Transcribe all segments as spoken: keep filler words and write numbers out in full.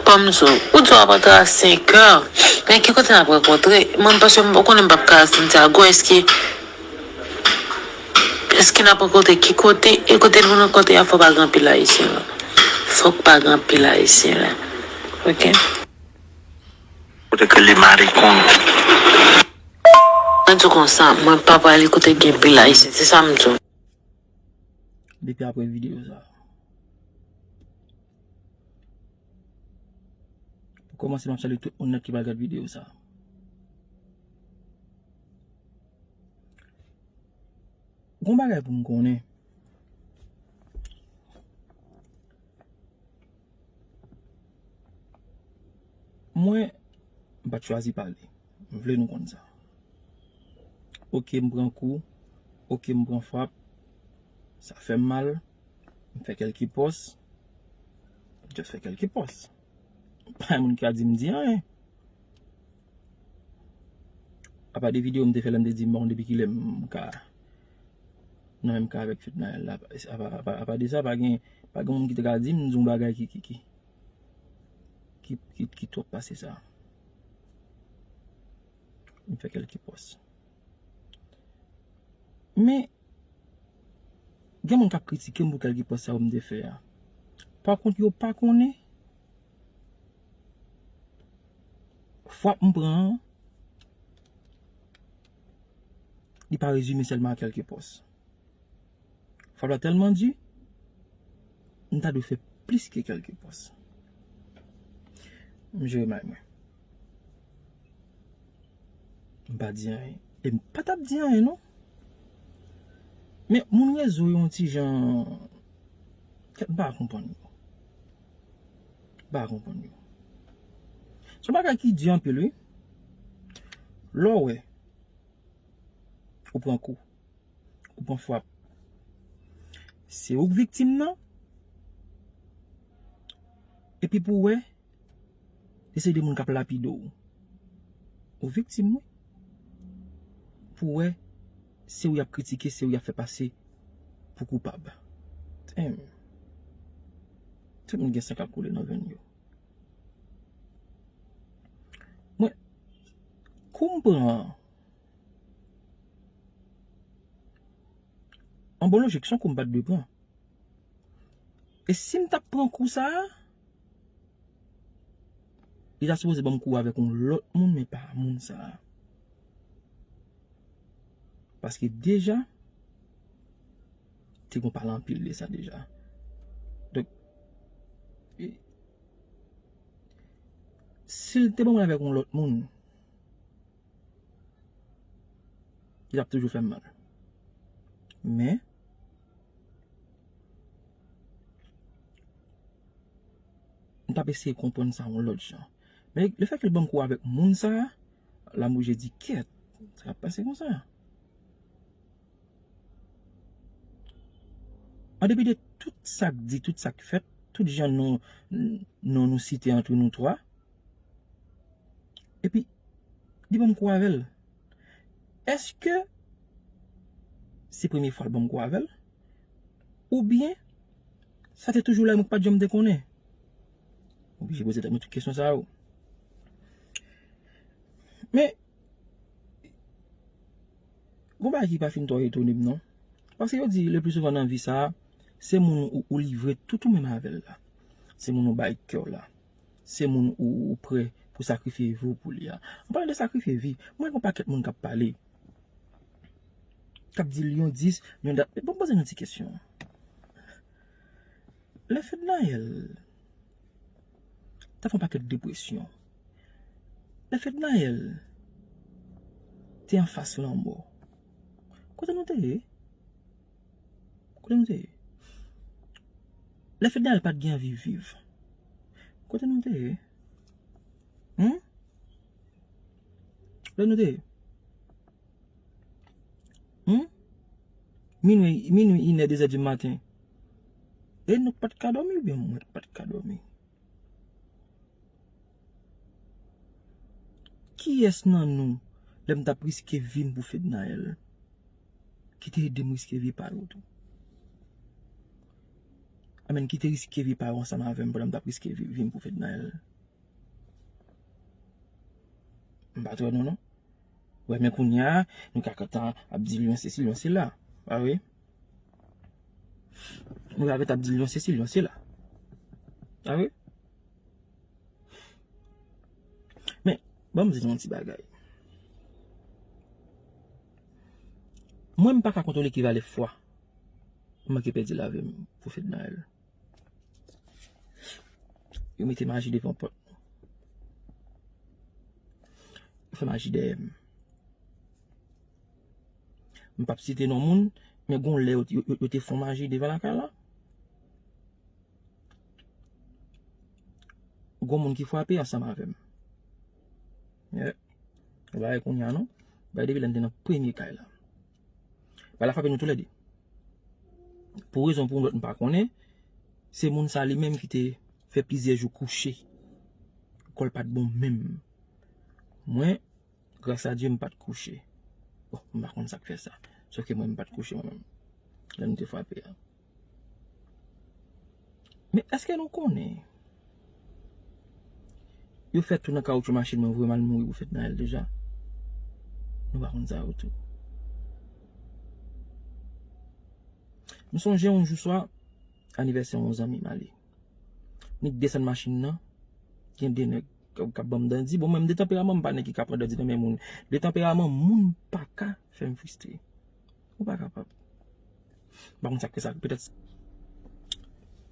Kòm sou, ou di w ap antre a senk è. Men ki kote n ap rankontre? Mwen, paske m konnen m p ap ka Santiago, èske, èske n ap rankontre ki kote? E kote nou rankontre a, fò pa gen anpil Ayisyen la. Fòk pa gen anpil Ayisyen la. Ok? Kote ke li marikon. Mwen di w konsa, mwen pa prale kote gen pil Ayisyen, se sa m di w. Depi apre videyo sa. Pou kòmanse, m ap salye tout moun nèt ki pral gad videyo sa. Gon bagay pou m konnen. Mwen, m pa t chwazi pale. M vle nou konn sa. Ok, m pran kou. Ok, m pran frap. Sa fè m mal. M fè kèlke pòs. M just fè kèlke pòs. Pa gen moun ki ka di m di anyen. Apa de videyo m te fè lè m te di m pa konn depi kilè m ka nan menm ka avèk Fednaelle la. Apa, apa, apa de sa, pa gen, pa gen moun ki te ka di m di yon bagay ki, ki, ki, ki, ki, ki twòp pase sa. M fè kèlke pòs. Men, gen moun k ap kritike m pou kèlke pòs sa yo m te fè a. Pa kont, yo pa konnen frap m pran an, li pa rezime sèlman a kèlke pòs. Frap la tèlman di, m ta dwe fè plis ke kèlke pòs. M jere may mwen. M pa di anyen. E m pa t ap di anyen, non. Men moun rezo yo yon ti jan, kèt, m pa konprann yo. M pa konprann yo. Se yon bagay ki di anpil, wi. Lè w wè, ou pran kou, ou pran frap. Se ou k viktim nan. Epi pou w wè, se de moun k ap lapide w. Ou viktim, wi. Pou w wè, se ou y ap kritike, se ou y ap fè pase pou koupab. Damn. Tout moun gen san k ap koule nan venn yo. Mwen, kou m pran an, an bon lojik, se yon kou m pa t dwe pran. E si m t ap pran kou sa a, li ta sipoze ban m kou avèk yon lòt moun, men pa moun sa a. Paske deja, te gon pale anpil de sa deja. Donk, e, si l te ban mwen avèk yon lòt moun, li t ap toujou fè m mal. Men, m t ap eseye konprann sa yon lòt jan. Men lefètke l ban m kou avèk moun sa a, la m oblije di, kèt, sa k ap pase konsa? An depi de tout sa k di, tout sa k fèt, tout jan non, non nou site antre nou twa, epi li ban m kou avè l. Èske se premye fwa l ban m kou avè l? Oubyen, sa te toujou la, mwen pa t janm te konnen? Oblije poze tèt mwen tout kesyon sa yo. Men, gon bagay ki pa fin twò etone m, non. Paske yo di, le pli souvan nan vi sa a, se moun ou, ou livre tout ou menm avè l la. Se moun ou bay kè w la. Se moun ou, ou prè pou sakrifye vi w pou li a. An palan de sakrifye vi, mwen gen yon pakèt moun k ap pale, k ap di Lyon dis, Lyon dat. Bon, poze nou ti kesyon. Lè Fednaelle t ap fè yon pakèt depresyon, lè Fednaelle te anfas lanmò, kote nou te ye? Kote nou te ye? Lè Fednaelle pa t gen anvi viv, kote nou te ye? Hmm? Kote nou te ye? Hmm? Minwi, minwi, inè, dezè di maten. E nou pa t ka dòmi oubyen mwen pa t ka dòmi? Kiyès nan nou, lè m t ap riske vi m pou Fednaelle, ki te ede m riske vi pa yo tou? Amèn, ki te riske vi pa yo ansanm avè m pandan m t ap riske vi, vi m pou Fednaelle? M pa t wè non, non. Wè, men kounye a, nou ka kontan ap di l yon sesi, l yon sela. Pa vre? Nou ka kontan ap di l yon sesi, l yon sela. Pa vre? Men, ban m di nou yon ti bagay. Mwen, m pa ka kontwole ki valè fwa m manke pèdi lavi m pou Fednaelle. Yo mete maji devan pòt nou. Yo fè maji dèyè m. M p ap site non moun, men gon lè yo, yo, yo, yo te fon maji devan lakay la. Gon moun ki frape ansanm avè m. Yeah. Ou pa wè kounye a non. Bay depi lè n te nan premye kay la. Bagay la frape nou toulède. Pou rezon pou yon lòt m pa konnen, se moun sa li menm ki te fè plizyè jou kouche. Kò l pa t bon menm. Mwen, gras a Dye, m pa t kouche. Bon, m pa konn sa k fè sa. Sòf ke mwen, m pa t kouche mwen menm. Lè nou te frape a. Men èske nou konnen yo fè tou nan kawotchou machin mwen, voye m al mouri pou Fednaelle deja? Nou pa konn sa yo tou. M sonje yon jou swa, anivèsè yon zanmi m ale. Nik desann machin nan, gen de nèg k ap, k ap ban m dandi. Bon, mwen, m de tanperaman, m pa nèg ki ka pran dandi nan men moun. De tanperaman, moun pa ka fè m fristre. Ou pa kapab. M pa konn sa k fè sa. Petèt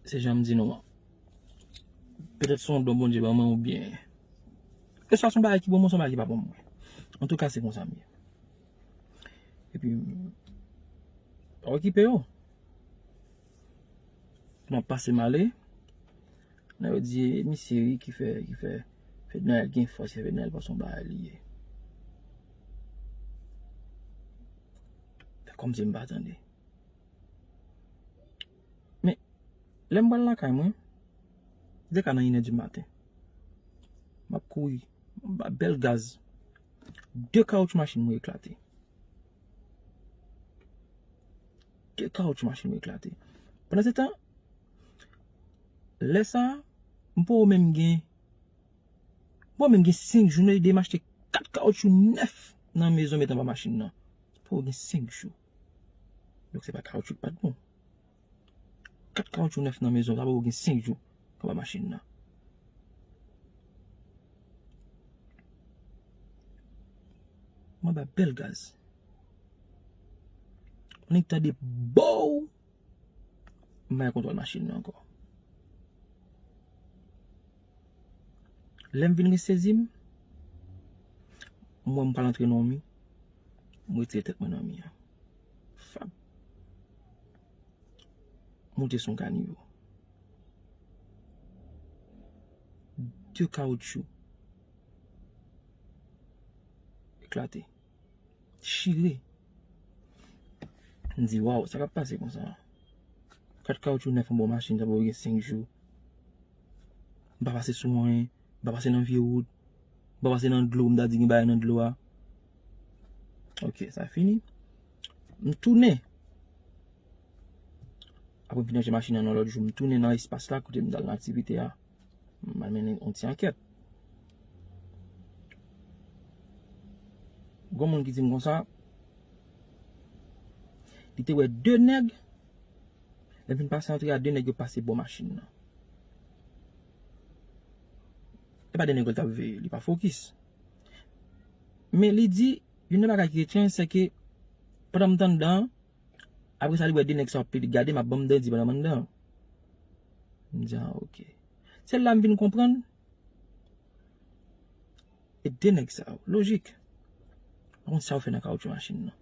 se jan m di nou an. Petèt se yon don Bondye ban mwen oubyen. Keswa se yon bagay ki bon mwen, se yon bagay ki pa bon mwen. Antouka, se konsa m ye. Epi, pa okipe yo. M ap pase m ale. Nan yo di, misye wi ki fè, ki fè Fednaelle gen fòs, ki fè Fednaelle panse yon bagay li ye. Fè kòmsi m pa tande. Men, lè m pral lakay mwen, li te ka nan inè di maten. M ap kouri, m ap ba bèl gaz. De kawotchou machin mwen eklate. De kawotchou machin mwen eklate. Pandan se tan, lè sa a, m poko menm gen, m poko menm gen senk jou, nou ede m achte kat kawotchou nèf nan mezon met anba machin nan. M poko gen senk jou. Donk se pa kawotchou ki pa t bon. Kat kawotchou nèf nan mezon, sa poko gen senk jou anba machin nan. Mwen ba bèl gaz. Mwen tande bow. M pa gen kontwòl machin nan ankò. Lè m vin resezi m, m wè m pral antre nan yon mi, m retire tèt mwen nan mi an. Fap. Moute sou yon kanivo. De kawotchou eklate. Chire. M di, waw, sa k ap pase konsa? Kat kawotchou nèf anba yon machin, sa poko gen senk jou. M pa pase sou anyen, m pa pase nan vye wout, m pa pase nan dlo, m ta di gen bagay nan dlo a. Ok, sa fini. M tounen. Apre m fin ranje machin nan yon lòt jou, m tounen nan espas la kote m t al nan aktivite a. M al mennen yon ti ankèt. Gon moun ki di m konsa, li te wè de nèg, lè m fin pase antre a, de nèg yo pase bò machin nan. E pa de nèg yo l t ap veye, li pa fokis. Men li di, youn nan bagay ki etranj, se ke pandan m t anndan an, apre sa li wè de nèg sa yo ap pede gade m, ap ban m dandi pandan m anndan an. M di, ah, ok. Se la m vin konprann. E de nèg sa yo, lojik. Pa konn sa yo fè nan kawotchou machin nan.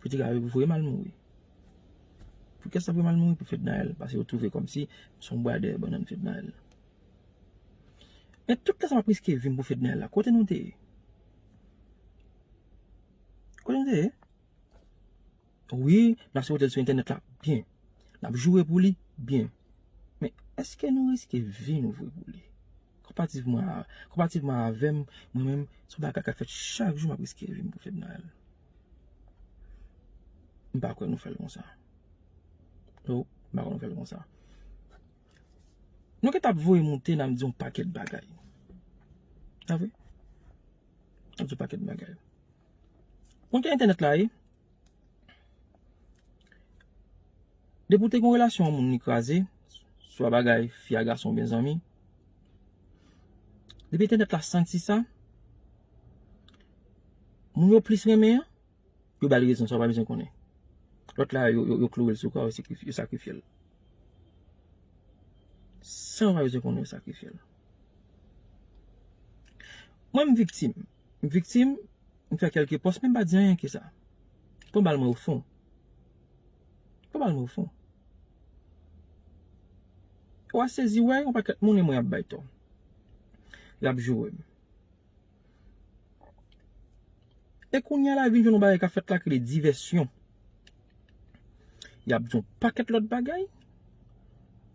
Pou te ka voye m al mouri. Pou kiyès sa voye m al mouri? Pou Fednaelle. Paske yo twouve kòmsi m se yon bwa dèyè bannann Fednaelle. Men tout tan sa m ap riske vi m pou Fednaelle la, kote nou te ye? Kote nou te ye? Wi, n ap sipote l sou entènèt la, byen. N ap joure pou li, byen. Men èske nou riske vi nou vre pou li? Konpativman a, konpativman avè m, mwen menm, se yon bagay k ap fèt chak jou, m ap riske vi m pou Fednaelle. M pa kwè nou fè l konsa. No, m pa kwè nou fè l konsa. Nou gentan ap voye moute, n ap di yon pakèt bagay. Pa vre? N ap di w pakèt bagay. Konn ki entènèt la ye? Depi w te gen yon relasyon yon moun li kraze, swa bagay fi a gason oubyen zanmi, depi entènèt la santi sa, moun yo plis renmen an, yo ba l rezon san w pa bezwen konnen. Lòt la, yo, yo, yo kloure l sou kwa, yo sakrifye, yo sakrifye l. San w pa bezwen konnen, yo sakrifye l. Mwen, m viktim. M viktim, m fè kèlke pòs, men m pa di anyen ke sa. Tonbal mwen o fon. Tonbal mwen o fon. W a sezi wè, yon pakèt moun e mwen y ap bay tò. Y ap joure m. E kounye a la vin jwenn yon bagay k ap fèt la ki rele divèsyon. Y ap di yon pakèt lòt bagay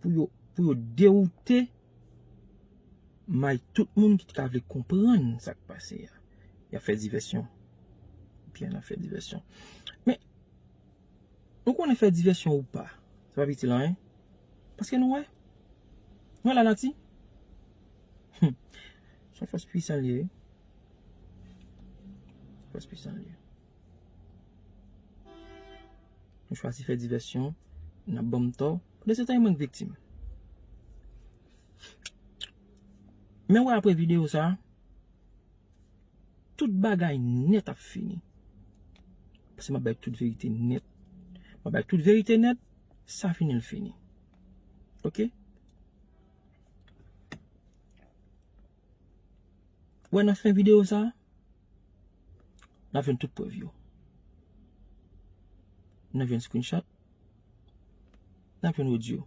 pou yo, pou yo dewoute may tout moun ki ta vle konprann sa k pase a. Y ap fè divèsyon. Byen, y ap fè divèsyon. Men, nou konnen fè divèsyon ou pa, sa p ap itil anyen. Paske nou wè. Nou wè lanati. Hmm. Se yon fòs pwisan li ye. Fòs pwisan li ye. Nou chwazi fè divèsyon, n ap ban m tò. Pandan se tan, e mwen k viktim. Men wè apre videyo sa, tout bagay nèt ap fini. Paske m ap bay tout verite nèt. M ap bay tout verite nèt, sa fini l fini. Oke? Wè nan fen videyo sa, n ap jwenn tout prèv yo. N ap jwenn screenshot. N ap jwenn odyo.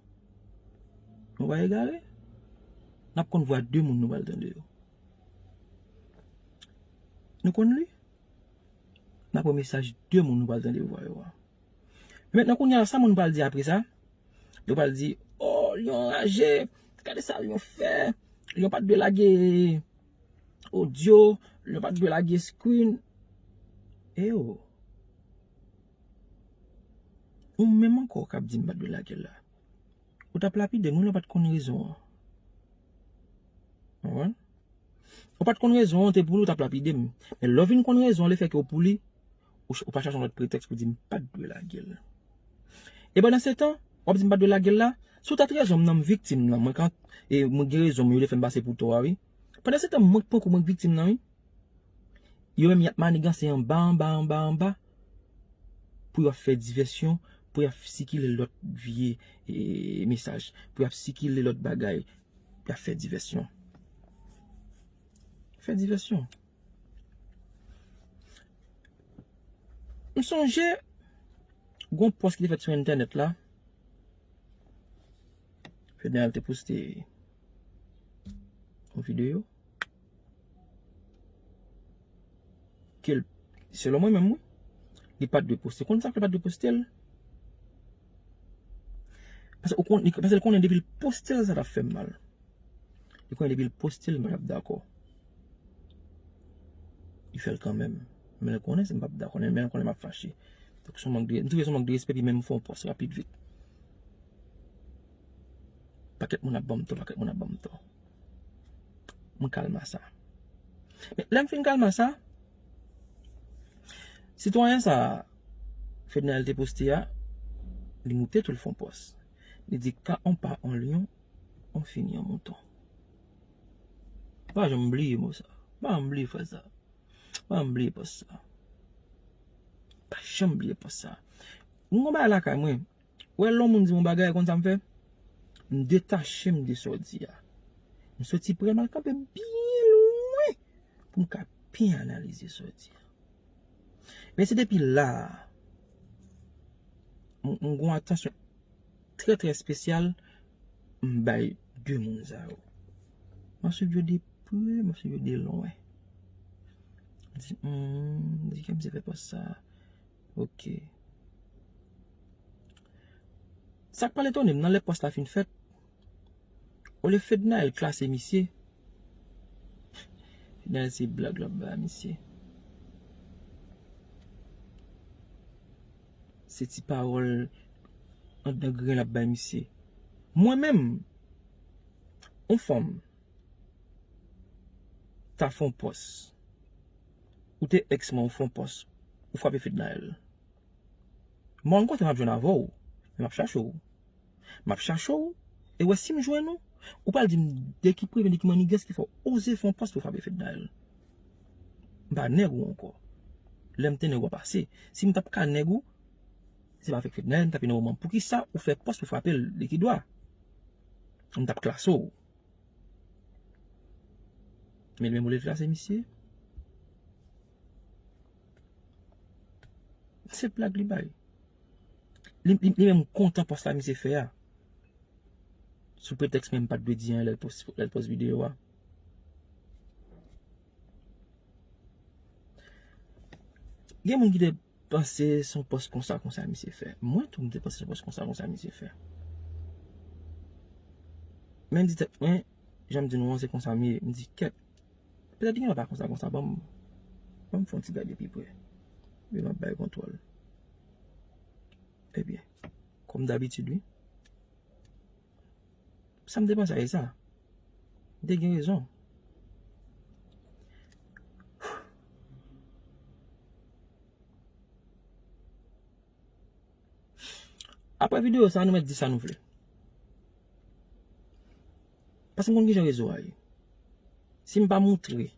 Nou pa egare. N ap konn vwa de moun nou pral tande yo. Nou konn li. N ap wè mesaj de moun nou pral tande vwa yo a. Mentnan kounye a, sa moun pral di apre sa? Yo pral di, "Oh, li anraje. Gade sa li fè. Li pa t dwe lage odyo. Li pa t dwe lage screen." E yo. Ou menm ankò k ap di m pa t dwe lage l la. Ou t ap lapide m wi lè w pa t konn rezon an. Konprann? Ou pa t konn rezon an, te pou li, ou t ap lapide m. Men lè w vin konn rezon an, lefètke w pou li, ou, ch- ou pa chache yon lòt pretèks pou di m pa t dwe lage l. E pandan se tan, w ap di m pa t dwe lage l la, si w t at rezon m nan, m viktim nan, mwen kan, e mwen gen rezon m, yo te fè m pase pou tò a, wi. Pandan se tan, mwen k pran kou, mwen k viktim nan, wi. Yo menm y ap maniganse anba, anba, anba, anba. Pou y ap fè divèsyon, pou y ap sikile lòt vye, e, mesaj, pou y ap sikile lòt bagay, pou y ap fè divèsyon. Fè divèsyon. M sonje, gon pòs ki te fèt sou entènèt la. Fednaelle te poste yon videyo. Ke l, selon mwen menm, wi, li pa t dwe poste. Konn sa k fè l pa t dwe poste l? Paske ou konn, li, paske l konnen depi l poste l, sa t ap fè m mal. Li konnen depi l poste l, m p ap dakò. Li fè l kanmenm. Men l konnen si m p ap dakò, men l konnen m ap fache. Donk, se yon mank de, m twouve se yon mank de respè, epi menm m fè yon pòs rapid vit. Pakèt moun ap ban m tò, pakèt moun ap ban m tò. M kalma sa. Men lè m fin kalma sa, sitwayen sa, Fednaelle te poste a, li moute tou l fè yon pòs. Li di, "Quand on part en lion, on finit en mouton." Pa janm bliye mo sa. Pa janm bliye fraz sa. Pa janm bliye pòs sa. Pa janm bliye pòs sa. Mwen gon bagay lakay mwen. Wè lè yon moun di m yon bagay, konn sa m fè? M detache m de sa w di a. M soti pre m al kanpe byen lwen pou m ka byen analize sa w di a. Men se depi la a, m, m gon atansyon trè, trè espesyal m bay de moun sa yo. M ap swiv yo de pre, m ap swiv yo de lwen. M di, hmm, di ke misye fè pòs sa. Oke. Sa k pral etone m nan lè pòs la fin fèt, olye Fednaelle klase misye, Fednaelle se blag l ap bay misye. Se ti pawòl anndan grenn l ap bay misye. Mwen menm, yon fanm ta fè yon pòs. Ou te ex mwen, ou fè yon pòs, ou frape Fednaelle. Mwen, m kontan m ap jwenn avè w, men m ap chache w. M ap chache w, e wè si m jwenn ou, ou pral di m de ki premye, de ki mannigans ki fè w oze fè yon pòs pou frape Fednaelle. M pa nèg ou ankò. Lè m te nèg ou a pase. Si m t ap ka nèg ou, se pa avèk Fednaelle m t ap nan moman. Poukisa ou fè pòs pou frape l de ki dwa? M t ap klase w. Men li menm ou le klase misye. Se blag li bay. Li, li, li menm kontan pòs la misye fè a. Sou pretèks mwen m pa t dwe di anyen lè l pòs, lè l pòs videyo a. Gen moun ki te panse se yon pòs konsa, konsa misye fè. Mwen tou, m te panse se yon pòs konsa, konsa misye fè. Men m di tèt mwen, jan m di nou an, se konsa m ye. M di, kèt, petèt gen lè pa konsa, konsa, ban m, ban m fè yon ti gade pi pre. Epi m ap bay kontwòl. Ebyen, kòm dabitid, wi. Sa m te panse a, e sa. M te gen rezon. Apre videyo sa, nou mèt di sa nou vle. Paske m konn kijan rezo a ye. Si m pa moutre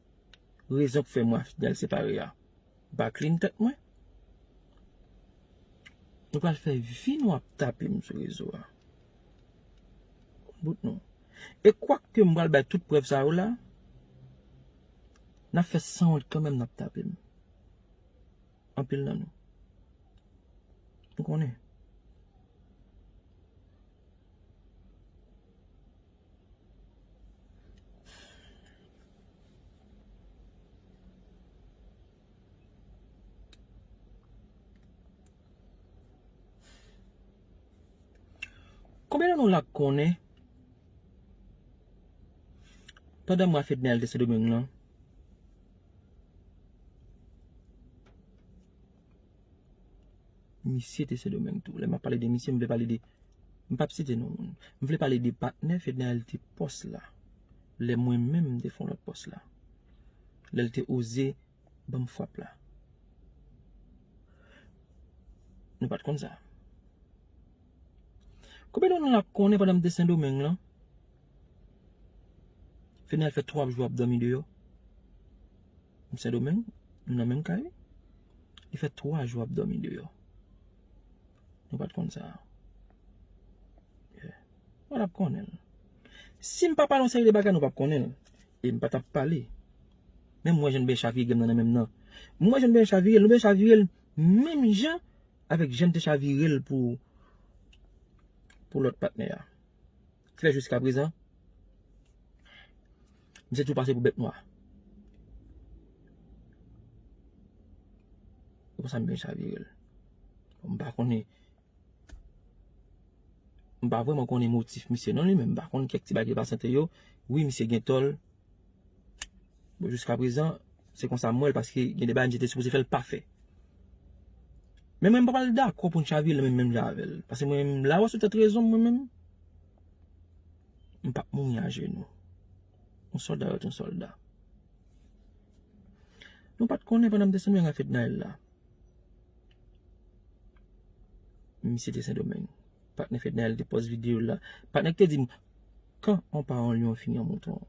rezon k fè mwen a Fednaelle separe a, m pa clean tèt mwen. Nou pral fè vi nou ap tape m sou rezo a. Bout nou. E kwak ke m pral bay tout prèv sa yo la, n ap fè sanwont kanmenm, n ap tape m. Anpil nan nou. M konnen. Konbyen nan nou la k konnen pandan mwa Fednaelle te Sendomeng lan, misye te Sendomeng tou. Lè m ap pale de misye, m vle pale de, m p ap site non moun. M vle pale de patnè Fednaelle te pòs la. Lè mwen menm m te fè yon lòt pòs la. Lè l te oze ban m frap la. Nou pa t konn sa. Konbyen nan nou la konnen pandan m te Sendomeng lan, Fednaelle fè twa jou ap dòmi deyò? M Sendomeng, m nan menm kay. Li fè twa jou ap dòmi deyò. Nou pa t konn sa. Yeah. Nou pa t ap konnen l. Si m pa pale yon seri de bagay, nou p ap konnen l. E m pa t ap pale. Men m wè jan l byen chavire m nan, nan menm nan. M wè jan l byen chavire l, nou byen chavire l menm jan avèk jan m te chavire l pou, pou lòt patnè a. Ki fè jiskaprezan, misye tou pase pou bèt nwa. E konsa m byen chavire l. M pa konnen, m pa vrèman konnen motif misye non li menm. M pa konn kèk ti bagay ki pase ant yo. Wi, misye gen tò l. Bon, jiskaprezan, se konsa m wè l, paske gen de bagay misye te sipoze fè, l pa fè. Men mwen, m pa pral dakò pou n chavire l menm, menm jan avè l. Paske mwen menm, la w sou tèt rezon m, mwen menm, m p ap mouri ajenou. Yon sòlda rete yon sòlda. Nou pa t konnen pandan m te Sendomeng a Fednaelle la. Misye te Sendomeng. Patnè Fednaelle te pòs videyo l la. Patnè k te di m, quand on part en lion, on finit en mouton.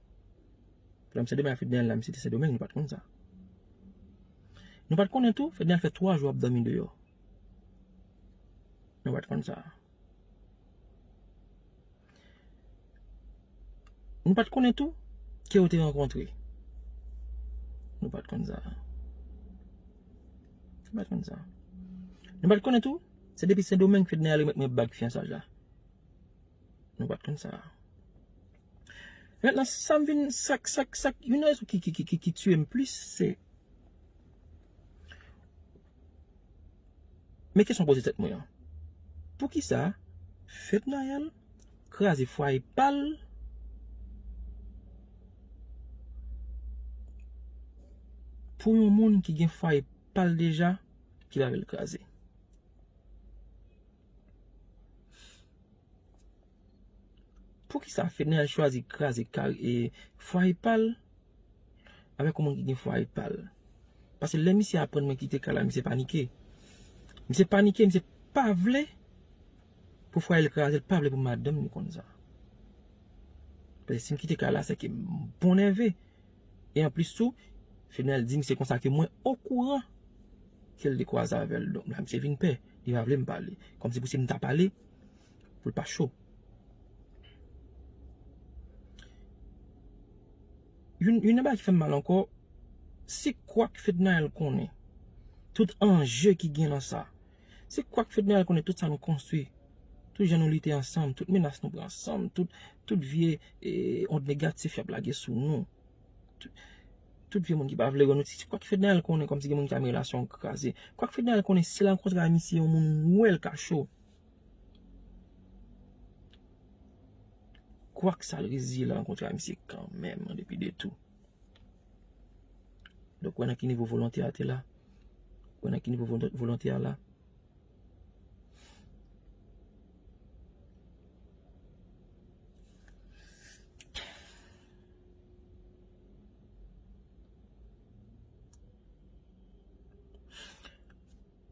Pandan m Sendomeng a Fednaelle la, misye te Sendomeng, nou pa t konn sa. Nou pa t konnen tou, Fednaelle fè twa jou ap dòmi deyò. Nou pa t konn sa. Nou pa t konnen tou ke yo te rankontre. Nou pa t konn sa. Nou pa t konn sa. Nou pa t konnen tou, se depi Sendomeng Fednaelle remèt mwen bag fyansaj la. Nou pa t konn sa. Mentnan, sa m vin, sa k, sa k, sa k, youn nan rezon ki, ki, ki, ki, ki tiye m plis, se Men kesyon poze tèt mwen an, poukisa Fednaelle kraze fwaye pa l pou yon moun ki gen fwaye pa l deja ki pa vle l kraze? Poukisa Fednaelle chwazi kraze kari, e, fwaye pa l avèk yon moun ki gen fwaye pa l? Paske lè misye aprann mwen kite kay la, misye panike. Misye panike, misye pa vle pou fwaye l kraze, l pa vle pou madanm li konn sa. Paske si m kite kay la, se ke m bon nève. E anplis tou, Fednaelle di misye konsa ke mwen okouran ke l te kwaze avè l. Donk, la misye vin pè. Li pa vle m pale. Kòmsi pou si m ta pale, pou l pa cho. Youn, youn nan bagay ki fè m mal ankò, se kwak Fednaelle konnen. Tout anje ki gen nan sa. Se kwak Fednaelle konnen tout sa nou konstwi. Tout jan nou lite ansanm, tout menas nou pran ansanm, tout, tout vye, eh, ond negatif y ap lage sou nou. Tout, tout vye moun ki pa vle wè nou, se kwak Fednaelle konnen kòmsi gen moun ki ta renmen relasyon an kraze. Kwak Fednaelle konnen si l rankontre a misye yon moun wè l ka cho. Kwak sa l reziye l rankontre a misye kanmenm, an depi de tou. Donk, wè nan ki nivo volonte a te la. Wè nan ki nivo volon-, volonte a la.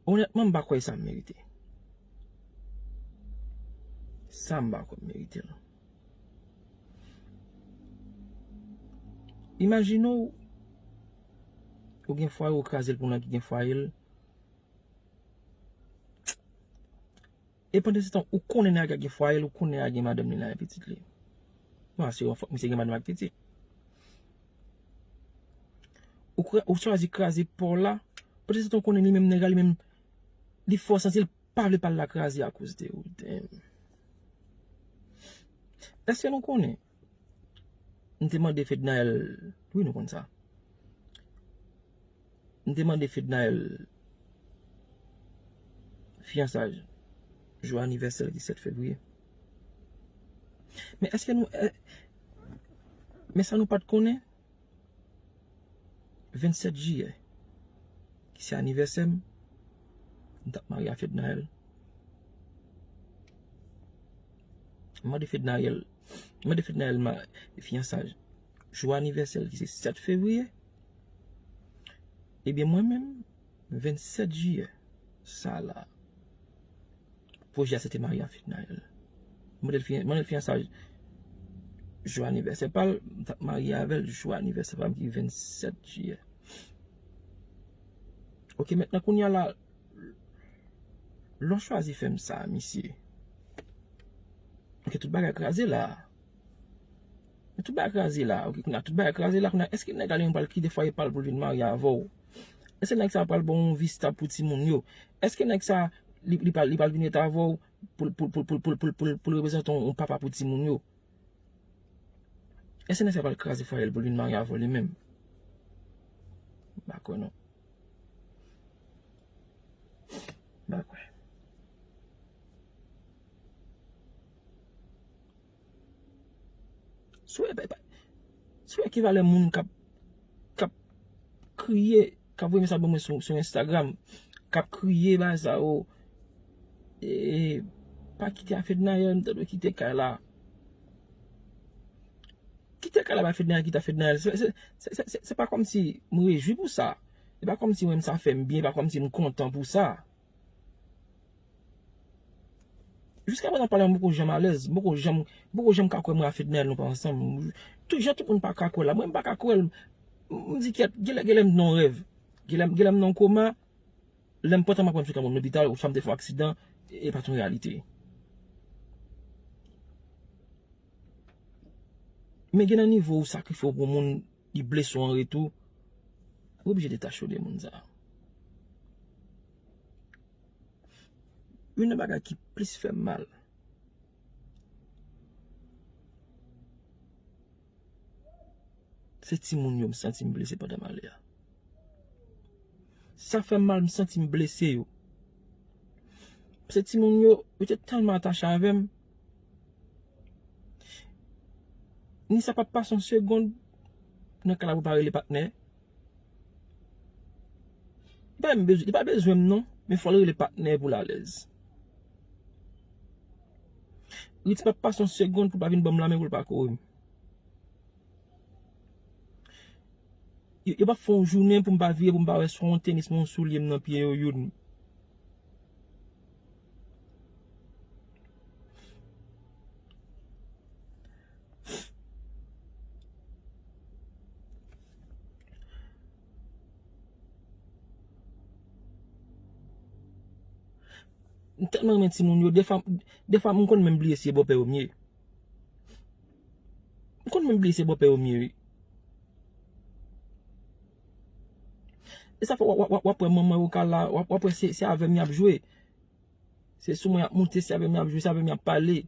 Onètman, m pa kwè sa m merite. Sa m pa kwè m merite l. Imajine w, ou gen fwaye, ou kraze l pou nèg ki gen fwaye l. E pandan se tan, ou konnen nèg la gen fwaye l, ou konnen nèg la gen madanm li la, gen pitit li. Bon, se yon fòk misye gen madanm ak pitit. Ou, kra- ou chwazi kraze pa w la, pandan se tan, ou konnen li menm nèg la, li menm, li fè w santi l pa vle pa l la kraze akoz de ou. Damn. Èske nou konnen? M te mande Fednaelle, wi, nou konn sa. M te mande Fednaelle fiyansaj, jou anivèsè l ki sèt fevriye. Men èske nou, è, men sa nou pa t konnen? Vennsèt jiyè, ki se anivèsè m, m t ap marye a Fednaelle. M mande Fednaelle, m mande Fednaelle ma-, fiyansaj, jou anivèsè l ki se sèt fevriye. Ebyen, mwen menm, vennsèt jiyè, sa la, pwojè a se te marye a Fednaelle. M mande l fiyan-, mande l fiyansaj jou anivèsè pa l, m t ap marye avè l jou anivèsè pa m ki vennsèt jiyè. Oke, mentnan kounye a la, lè w chwazi fè m sa, misye. Oke, tout bagay kraze la. Men tout bagay kraze la, oke, kounye a tout bagay kraze la, kounye a, èske nèg la li menm pral kite fwaye pa l pou l vin marye avè w? Èske nèg sa pral ba w yon vi stab pou timoun yo? Èske nèg sa, li, li pral, li pral vin ret avè w pou, pou, pou l reprezante yon, yon papa pou timoun yo? Èske nèg sa pral kraze fwaye l pou l vin marye avè w li menm? M pa kwè non. M pa kwè. Si w wè, si w wè ki valè moun k ap, k ap kriye, k ap voye mesaj ban mwen sou, sou Instagram, k ap kriye bagay sa yo, e, pa kite a Fednaelle, m ta dwe kite kay la. Kite kay la ba Fednaelle, kite a Fednaelle. Se, se, se, se, se, se pa kòmsi m rejwi pou sa. Se pa kòmsi mwen sa fè m byen, se pa kòmsi m kontan pou sa. Jiska prezan pale a m poko janm alèz, m poko janm, m poko janm ka kwè mwen a Fednaelle nou pa ansanm. Tout jan tout moun pa ka kwè la, mwen m pa ka kwè l. M, m di kèt, genlè, genlè m nan yon rèv. Genlè, genlè m nan yon koma. Lè m pran tan m aprann sou kay moun lopital, oswa m te fè yon aksidan, e pa t yon reyalite. Men gen nan nivo ou sakrifye w pou moun, li blese w an retou, ou oblije detache w de moun sa. Youn nan bagay ki plis fè m mal, se timoun yo m santi m blese pandan m ale a. Sa fè m mal, m santi m blese yo. Paske timoun yo, yo te tèlman atache avè m. Nisa p ap pase yon segonn nan kay la pou l pa rele patnè. Li pa menm bezwen, li pa bezwen m non, men fò l rele patnè pou l alèz. Ritz p ap pase yon segonn pou l pa vin ban m lanmen pou l pa kore m. Yo, yo p ap fè yon jounen pou m pa vire, pou m pa wè swa yon tenis, yon soulye m nan pye yo youn. M tèlman renmen timoun yo, defwa, defwa m konn menm bliye si se bòpè yo m ye. M konn menm bliye se bòpè yo m ye, wi. E sa fè w, w, w, w ap wè manman yo ka la, w ap, w ap wè se, se avè m y ap jwe. Se sou mwen y ap moute, se avè m y ap jwe, se avè m y ap pale.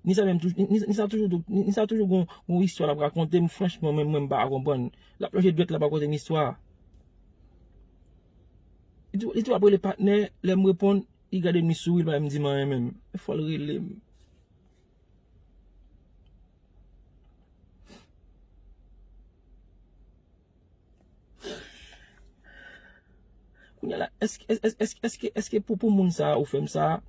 Ni sa menm toujou, ni, ni sa toujou, ni, ni sa toujou gon, gon istwa l ap rakonte m, franchman, mwen, mwen, m pa ka konprann. L ap lonje dwèt, l ap rakonte m istwa. Li tou, li tou ap rele patnè, lè m reponn, li gade m, li souri, li pa menm di m anyen menm. E fò l rele m. Kounye a la, èske, èske, èske, èske, èske pou, pou moun sa a ou fè m sa a?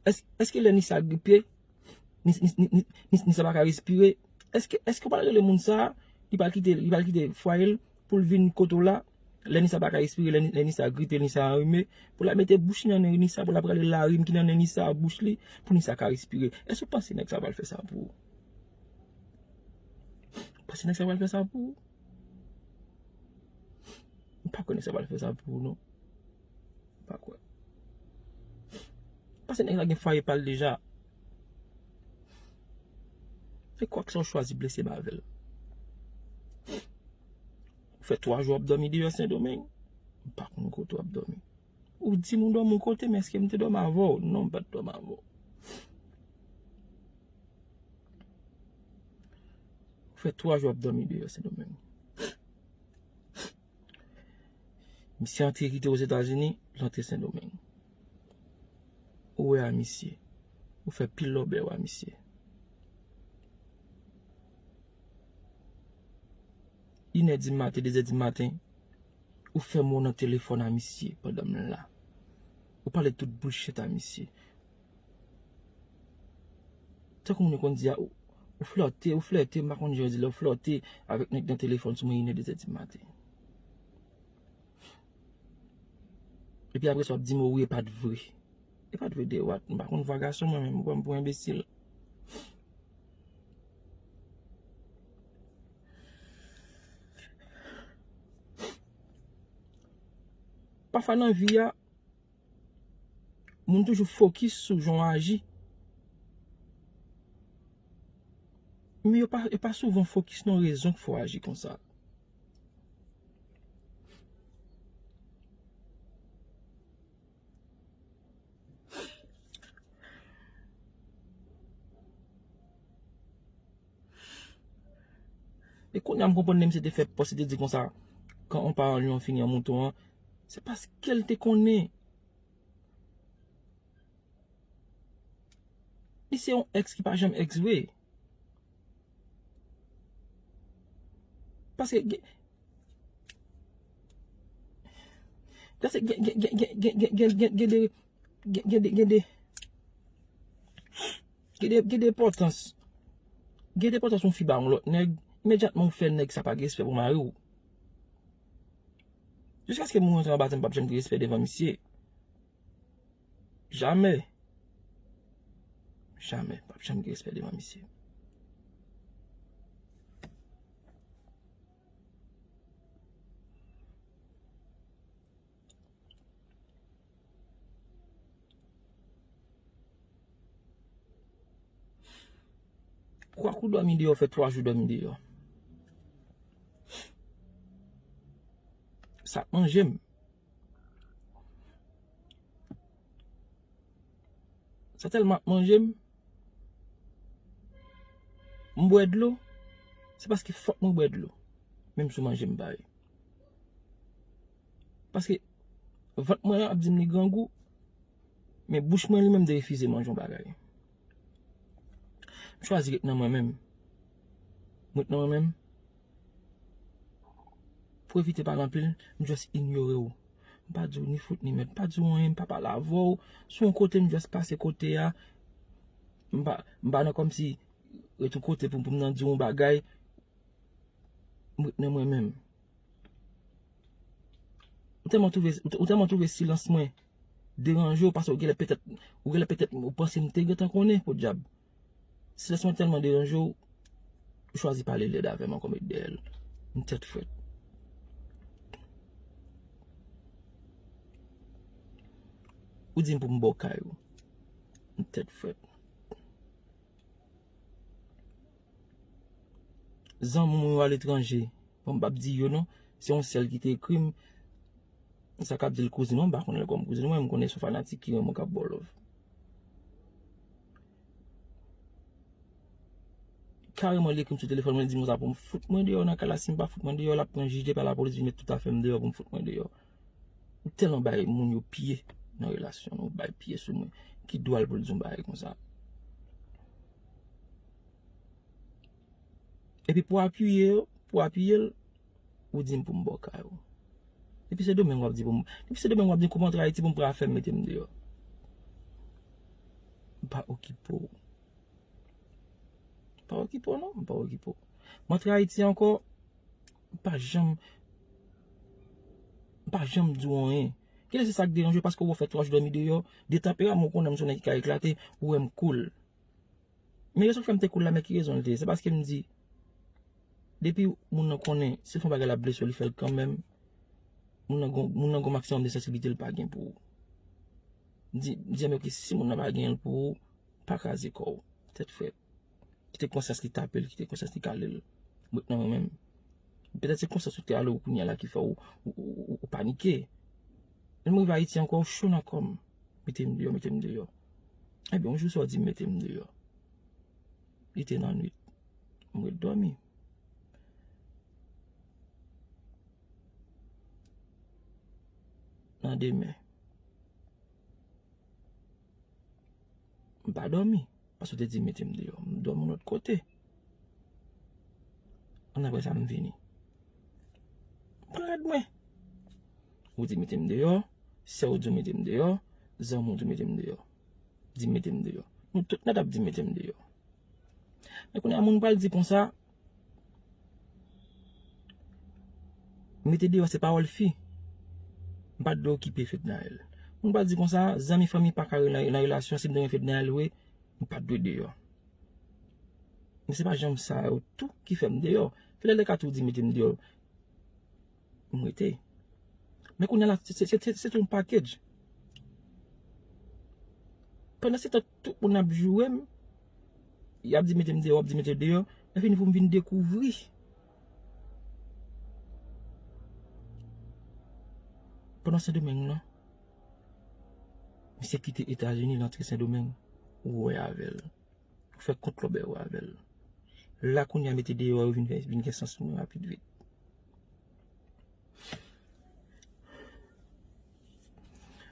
Èske, èske lè Nisa gripe, Ni, ni, ni, ni, ni, ni sa pa ka respire. Èske, èske w pral rele moun sa a? Li pral kite, li pral kite fwaye l pou l vin kote w la. Lè Nisa pa ka respire, lè, lè Nisa gripe, Nisa anrime, pou l al mete bouch li nan nen Nisa, pou l al rale larim ki nan nen Nisa a bouch li, pou Nisa ka respire. Èske w panse nèg sa pral fè sa pou ou? Ou panse nèg sa pral fè sa pou ou? M pa kwè nèg sa pral fè sa pou ou, non. M pa kwè. Paske nèg la gen fwaye pa l deja. E kwak sa w chwazi blese m avè l. Ou fè twa jou w ap dòmi deyò Sendomeng. M pa konn kote w ap dòmi. Ou di m ou dòmi yon kote, men èske m te dòmi avè w? Non, m pa t dòmi avè w. Ou fè twa jou w ap dòmi deyò Sendomeng. Misye antre kite Ozetazini, l antre Sendomeng. Ou wè a misye. Ou fè pil lòbèy a misye. Inè di maten, dezè di maten, ou fè mo nan telefòn a misye pandan m la. Ou pale tout bullshit a misye. Tankou moun yo konn di a, ou, ou flòte, ou flète, m pa konn jan yo di lè ou flòte avèk nèg nan telefòn sou mwen inè, dezè di maten. Epi apre sa w ap di m, o wi, e pa t vre. E pa t vre de what? M pa konn vwa gason mwen menm, ou pran m pou enbesil. Pafwa nan vi a, moun toujou fokis sou jan w aji. Men yo pa, yo pa souvan fokis nan rezon k fè w aji konsa. E kounye a m konprann lè misye te fè pòs, li te di konsa, quand on parle, on finit en mouton an, se paske l te konnen. Li se yon èks ki pa janm èks vre. Paske gen, paske gen, gen, gen de, gen, gen de, gen de, gen de, gen de enpòtans. Gen de enpòtans yon fi ba yon lòt nèg, imedyatman ou fè nèg sa pa gen respè pou mari w. Jiskaske moun rantre anba tè m p ap janm gen respè devan misye. Jamè. Jamè. P ap janm gen respè devan misye. Kwak ou dòmi deyò, fè twa jou dòmi deyò. Sa ap manje m. Sa tèlman ap manje m. M bwè dlo. Se paske fòk mwen bwè dlo. Menm si w manje m pa ye. Paske vant mwen an ap di m li grangou. Men bouch mwen li menm te refize manje yon bagay. M chwazi ret nan mwen menm. M ret nan mwen menm. Pou evite pale anpil, m just inyore w. M pa di w ni fout ni mèd, m pa di w anyen, m pa pale avè w. Si w yon kote, m just pase kote a. M pa, m pa nan kòmsi ret yon kote pou, pou m nan di yon bagay, m ret nan mwen menm. Ou tèlman twouve, ou tè-, ou tèlman twouve silans mwen deranje w, paske ou genlè petèt, ou genlè petèt ou panse m te gentan konnen, podyab. Silans mwen tèlman deranje w, ou chwazi pale lèd avè m ankò, met dèyè l. M tèt frèt. Ou di m pou m ba w kay ou. M tèt frèt. Zanmi mwen yo aletranje. Bon, m p ap di yo non. Se yon sèl ki te ekri m. Sa k ap di l kouzin mwen, m pa konnen l kòm kouzin mwen, m konnen se yon fanatik ki renmen w k ap ba w love. Kareman, li ekri m sou telefòn mwen, li di m konsa pou m fout mwen deyò nan kay la. Si m pa fout mwen deyò, l ap pran jij de pa lapolis, vin met tout afè m deyò pou m fout mwen deyò. Ou tèlman bay moun yo pye nan relasyon nou, bay pye sou mwen. Ki dwa l pou l di yon bagay konsa? Epi pou apiye yo, pou apiye l, ou di m pou m ba w kay ou. Depi Sendomeng w ap di pou m, depi Sendomeng w ap di m kou m antre Ayiti pou m pran afè m mete m deyò. M pa okipe w. M pa okipe w non, m pa okipe w. M antre Ayiti ankò, m pa janm, m pa janm di w anyen. Genlè se sa k deranje w paske w fè twa jou dòmi deyò, de tanperaman w konnen m se yon nèg ki ka eklate, ou wè m cool. Men rezon k fè m te cool la, men ki rezon l te ye? Se paske m di, depi moun nan konnen, si l fè yon bagay l ap blese w, li fè l kanmenm. Moun nan gon, moun nan gon maksimòm de sansiblite l pa gen pou ou. M di, m di, men oke, si moun nan pa gen l pou ou, pa kraze kò w. Tèt frèt. Kite konsyans li tape l, kite konsyans li kale l. M ret nan mwen menm. Petèt se konsa sou te ale w kounye a la ki fè w, ou, ou, ou, ou panike. Lè m rive Ayiti ankò, w cho nan kò m. Mete m deyò, mete m deyò. Ebyen, yon jou sa w di m mete m deyò. Li te nan nwit. M ret dòmi. Nan demen. M pa dòmi. Paske w te di mete m deyò. M dòmi yon lòt kote. Ann apre sa, m vini. M pran rad mwen. Ou di mete m deyò. Sè w di w mete m deyò. Zanmi w di w mete m deyò. Di mete m deyò. Nou tout nèt ap di mete m deyò. Men kounye a, moun pral di konsa, mete deyò se pawòl fi. M pa t dwe okipe Fednaelle. Moun pral di konsa, zanmi fanmi pa ka re-, nan, nan relasyon, si m te renmen Fednaelle vre, m pa t dwe deyò. Men se pa janm sa yo tou ki fè m deyò. Fednaelle ka tou di mete m deyò. M rete. Men kounye a la, se, se, se, se, se yon package. Pandan se tan, tout moun ap joure m, y ap di mete m deyò, ap di mete deyò, men fini pou m vin dekouvri. Pandan Sendomeng lan, misye kite Etazini, l antre Sendomeng, ou wè avè l. Ou fè kont lòbèy ou avè l. La kounye a mete deyò yo vin fè, vin gen sans pou mwen rapid vit.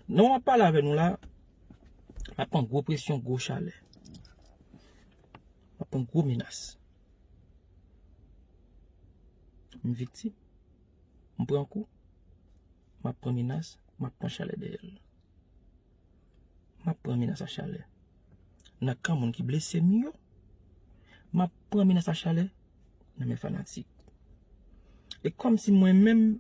Nan w ap pale avè nou la, m ap pran gwo presyon, gwo chalè. M ap pran gwo menas. M viktim. M pran kou. M ap pran menas. M ap pran chalè dèyè l. M ap pran menas a chalè nan kan moun ki blese m yo. M ap pran menas a chalè nan men fanatik. E kòmsi mwen menm,